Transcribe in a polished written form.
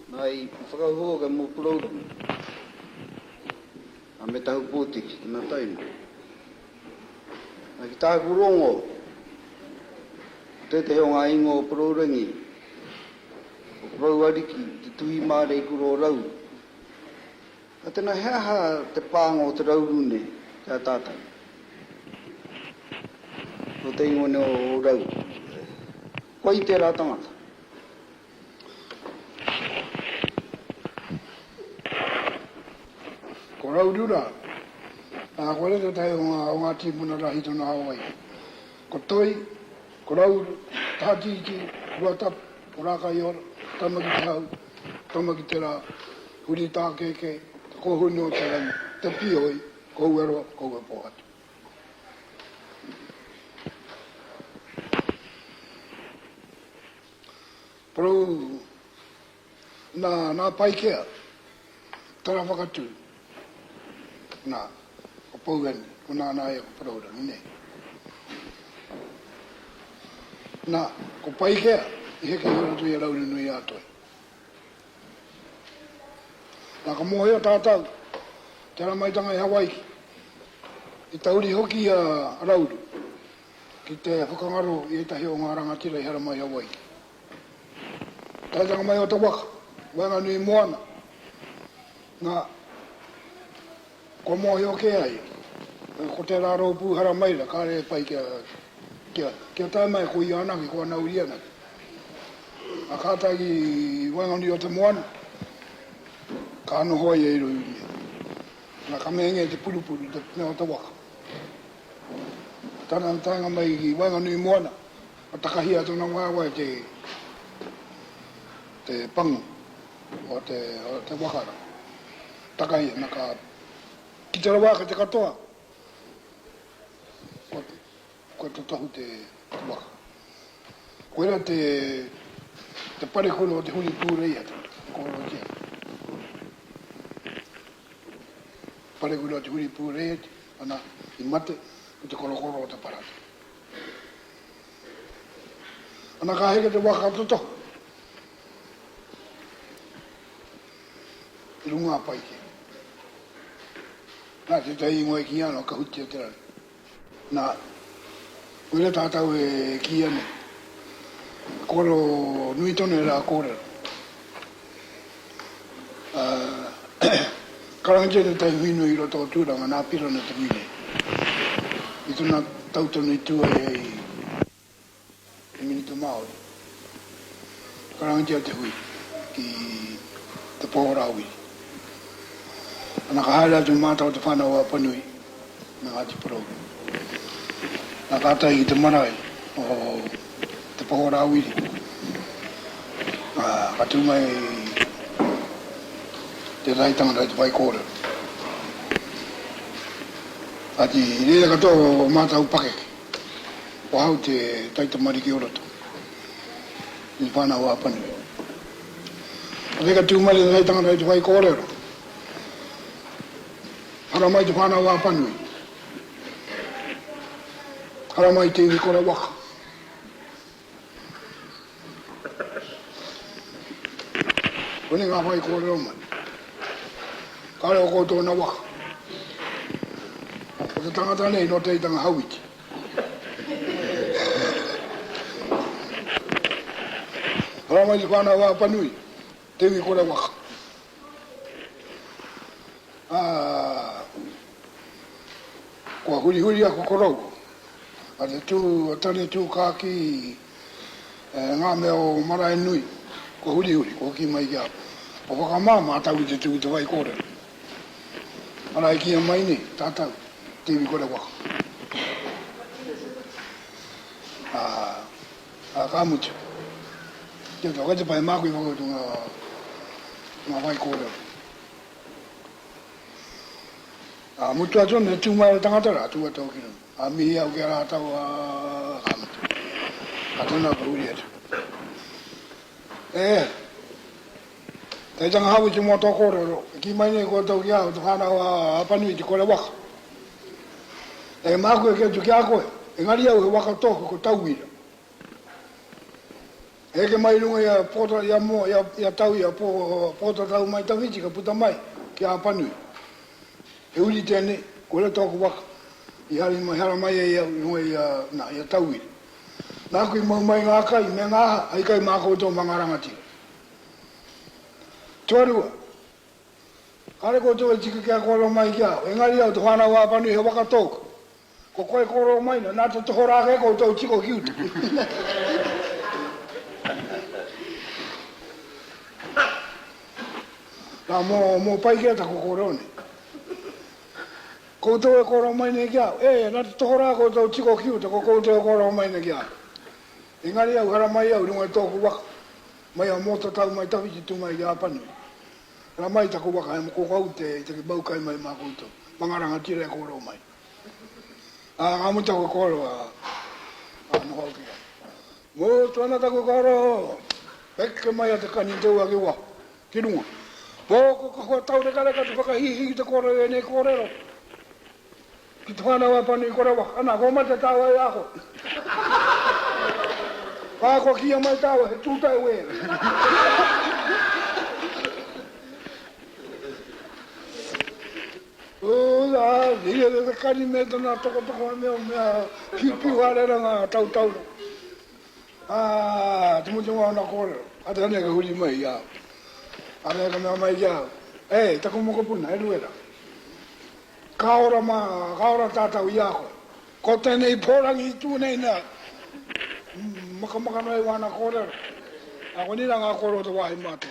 Nā, i whakahuhua koe mō Porourangi, ā, me tahu pōtiki, tana taima. Nā, ki tāku rongo, ko tētehi o ngā ingoa o Porourangi, ko Porouariki, te tuhi māreikura o Rauru. Nā, tēnā, he aha te pānga o te Rauru nei ki a tātou? Nō te ingoa nei o Rauru. Ko ai tērā tangata? Ko Raurura, ā, koirā tētahi o ngā, o ngā tīpuna rahi tōna Hawaii. Ko Toi, ko Rauru, ko Tātītī, ko Ruatapu, ko Rākaiora, ko Tama ki te hau, ko Tama ki te rā, Huri Tākēkē, Te Kōhunu o te Rangi, Te Pīhoi, ko Ueroa, ko Uepōhatu. Porou, nā, nā Paikea, tana whakatū, nā, ko Pouani, ko Nānāia, ko Porourangi, nē. Nā, ko Paikea i heke iho roto i a Raurunui-ā-Toi. Nā, ka mōhio tātou, te aramaitanga i Hawaiki, i tahuri hoki a Rauru, ki te whakangaro i ētahi o ngā rangatira i haramai i Hawaiki. Taetanga mai o te waka, waenganui moana, nā, kua mōhio kē a ia, ko tērā rōpū haramai rā, kāre e pai kia, kia, kia tae mai ko ia anake, ko ana uri anake. Ā, ka tae ki waenganui o te moana, ka noho ia i roto i mea. Nā, ka mehenge te purupuru, te mea o te waka. Tana taenga mai ki waenganui moana, ka takahia tona waewae te te pango o te o te waka ra. Takahia, na ka kite rawa ake te katoa, kua kua totohu te te waka. Koira te te parekura o te huri pūreia te kōrerotia. Parekura o te huri pūreia, Ana, i mate ki te korokoro o te parata. Ana, ka heke te waka totohu i runga a Paikea. Nā tētahi ingoa e kīia ana, Kahutia te Rani. Nā, koira tātou e kīia nei. Kōrero nui tonu e rā kōrero. Ā, karangatia tētahi hui nui i roto o Tūranga, nā Pirana te hui nei. I tōna tau tonu i tū ai hei Minita Māori. Karangatia te hui ki Te Pō Rāwiri. Ana ka haere atu mātou te whānau o Apanui me Ngāti Porou. Nā ka tae ki te marae o Te Poho Rāwiri, ā, ka tū mai tētahi tangata ki te whaikōrero. Kāti, i reira katoa o mātou pakeke, ko ahau te taitamariki o roto i te whānau o Apanui. Kāti ka tū mai tētahi tangata ki te whaikōrero, Haramai te whānau o Apanui. Haramai te iwi kore waka. Koinei ngā whai kōrero mai. Kāre o koutou na waka. Ko te tangata nei nō Te Aitanga Hauiti. Haramai te whānau o Apanui, te iwi kore waka. Ā, kua hurihuri aku korou, a te tū, a Tane Tūkākī, e ngā mea o Maraenui, kua hurihuri, kua kī mai ki a, kua whakamā mātau ki te tū ki te whaikōrero. Arā e kīia mai nei, tātau, te iwi kore waka. Ā, ā, ka mutu. Kia tau, kei te pai māku i whakautu ngā, ngā whaikōrero. Ā, mutu atu ana, e tū mai ana tangata rā, tū atu au ki runga. Ā, mihi au ki a rātou, ā, ka mutu. Ka tonu au ka huri atu. E, kei tanga hau i te moa tō kōrero, e kī mai nei koutou ki ahau, te whānau a Apanui, te kore waka. E, māku e kī atu ki a koe, engari au he waka tōku ko Tauira. Heke mai i runga i a Pōta, i a Mo, i a, i a Tau, i a Pō, Pōtatau mai Tawhiti ka puta mai ki a Apanui. He uri tēnei, koira tōku waka, i hari mai, hara mai ai au i runga i a, nā, i a Tauira. Nāku i mau mai ngā kai me ngā aha hei kai mā koutou mā ngā rangatira. Tuarua, kāre koutou e tika kia kōrero mai ki a au, engari au te whānau a Apanui he waka tōku. Ko koe kōrero mai na, nā te tohorā kē koutou tiko ki uta. Nā, mō, mō Paikea taku kōrero nei. Koutou e kōrero mai nei ki a au, e, nā te tohorā koutou tiko ki uta, ko koutou e kōrero mai nei ki a au. Engari au, haramai au i runga i tōku waka, mai a Mōtatau mai Tawhiti tū mai ki Apanui. Haramai taku waka he moko kau te, te mau kai mai mā koutou, mā ngā rangatira e kōrero mai. Ā, ngā mutu taku kōrero, ā, ā, noho au ki a. Mutu ana taku kōrero, peke mai a te kani te ua ki waho, ki runga. Pō ko ka hua taurekareka te whakahīhī ki te kōrero i ēnei kōrero. Ki te whānau a Panui kore waka, ana, kua mate tāua i a koe. Ā, kua kīia mai tāua he tūtae wēra. Ā, hia te kani me tana tokotoko mea mea piupiu haere ana ngā tautaura. Ā, te mutunga o ana kōrero, kātahi nei ka huri mai i a au. Kātahi ka mea mai ki a au, E, taku mokopuna, e Ruera, ka ora mā, ka ora tātou i a koe. Ko tēnei pōrangi i tū nei nā, makamaka noa i wāna kōrero. Ā, koinei rā ngā kōrero o te wāhi mātou.